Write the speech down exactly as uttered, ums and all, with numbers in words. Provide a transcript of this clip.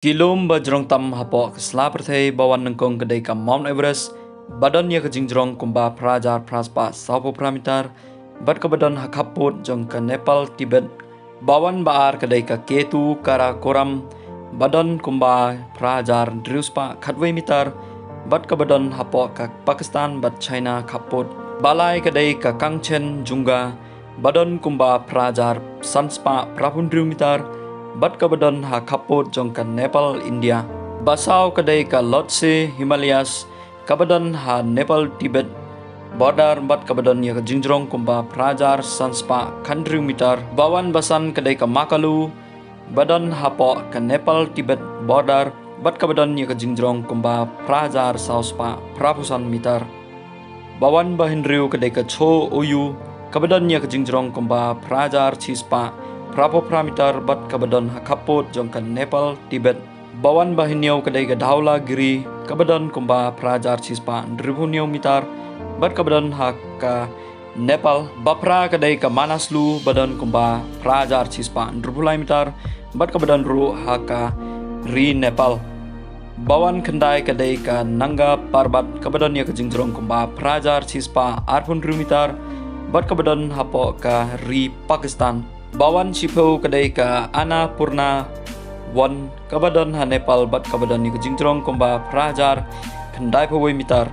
Ki lum ba jrong tam hapoh ka sla pyrthei ba wan nyngkong ka dei ka Mount Everest, ba don ïa ka jingjrong kumba phra hajar phra spah sawphew phra mitar, bad kaba don ha khappud jong ka Nepal Tibet. Ba wan ba ar ka dei ka K two Karakoram, ba don kumba phra hajar hynriew spah khatwei mitar, bad kaba don hapoh ka Pakistan bad China khappud. Ba lai ka dei ka Kangchenjunga, ba don kumba phra hajar san spah phraphew hynriew mitar, bad kaba don ha khappud jong ka Nepal India. Ba saw ka dei ka Lhotse Himalayas, kaba don ha Nepal Tibet border, bad kaba don ïa ka jingjrong kumba phra hajar san spah khathynriew mitar. Ba wan ba san ka dei ka Makalu, ba don hapoh ka Nepal Tibet border, bad kaba don ïa ka jingjrong kumba phra hajar saw spah phraphew san mitar. Ba wan ba hynriew ka dei ka Cho Oyu, kaba don ïa ka jingjrong kumba phra hajar chi spah phraphew phra mitar, bad kaba don ha khappud jong ka Nepal Tibet. Ba wan ba hynñiew ka dei ka Dhaulagiri, kaba don kumba phra hajar chi spah hynriewphew hynñiew mitar, bad kaba don ha ka Nepal. Ba phra ka dei ka Manaslu, ba don kumba phra hajar chi spah hynriewphew lai mitar, bad kaba don ruh ha ka ri Nepal. Ba wan khyndai ka dei ka Nanga Parbat, kaba don ïa ka jingjrong kumba phra hajar chi spah arphew hynriew mitar, bad kaba don hapoh ka ri Pakistan. Ba wan shiphew ka dei ka Annapurna One, kaba don ha Nepal, bad kaba don ïa ka jingjrong kumba phra hajar khyndaiphew wei mitar.